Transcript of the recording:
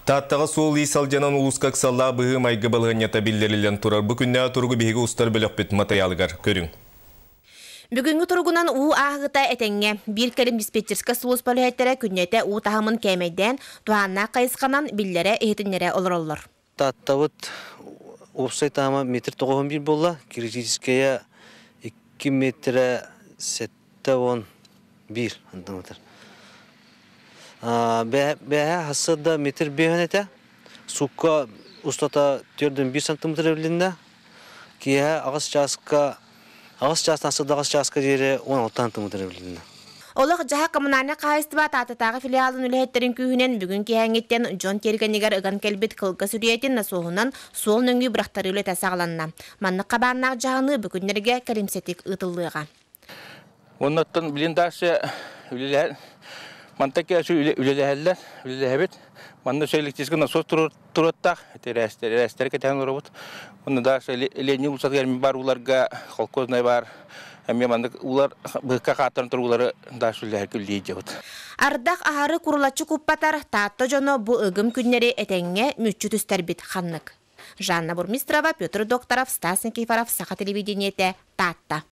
Тааттаҕа суол-иис алдьанан улууска ыксаллаах быһыы-майгы балаһыанньата биллэриллэн турар. Бу күннээҕи туругу биһиги устар бөлөхпүт матырыйаалыгар көрүҥ. Бүгүҥҥү туругунан уу ааһыыта этэҥҥэ. Биир кэлим диспетчерскэй сулууспа үлэһиттэрэ күннэтэ уу таһымын кээмэйдээн, туһааннаах хайысханан биллэрэ-иһитиннэрэ олороллор. Тааттабыт уопсай таһыма метр тоҕуһун биир буолла, критическэйэ 2 метрэ 71 сантиметр. Бэһэ хассыда метр биэһэн этэ, сукка устата 4,1 сантиметр эбилиннэ. Киэһэ аҕыс чааска аҕыс чаастан сыдаҕас чааска диэри 16 сантиметр эбилиннэ. Олох-дьаһах коммунальнай хаһаайыстыба Тааттатааҕы филиалын үлэһиттэрин күүһүнэн бүгүн киэһээҥҥиттэн дьон тиэргэнигэр ыган кэлбит кылгас үрүйэтин насоһунан суол нөҥүө бырахтарыы үлэтэ саҕаланна. Маннык хабааннаах дьаһаныы бу күннэргэ кэлимсэтик ыытыллыаҕа. Оннуттан блиндажы үлэлэһэр мантан кээсүү үлэлэһэллэр, үлэлэһэбит. Манна өссө электрический насос туруоттаах, эрээстэр, эрээстэри кэтэһэн олоробут. Онно даже Ленин улуусатыгар бар ууларга холкознай бар эмиэ маннык уулар быһыкка хааттаран турар уулары даже үлэлэһэргэ үлэлии дьабыт. Ардах аһары курулаччы куппатар, Таатта дьоно бу ыгым күннэри этэҥҥэ мүччү түстэрбит ханнык. Жанна Бурмистрова, Петр Докторов, Стас Никифоров, Саха телевидениетэ, Таатта.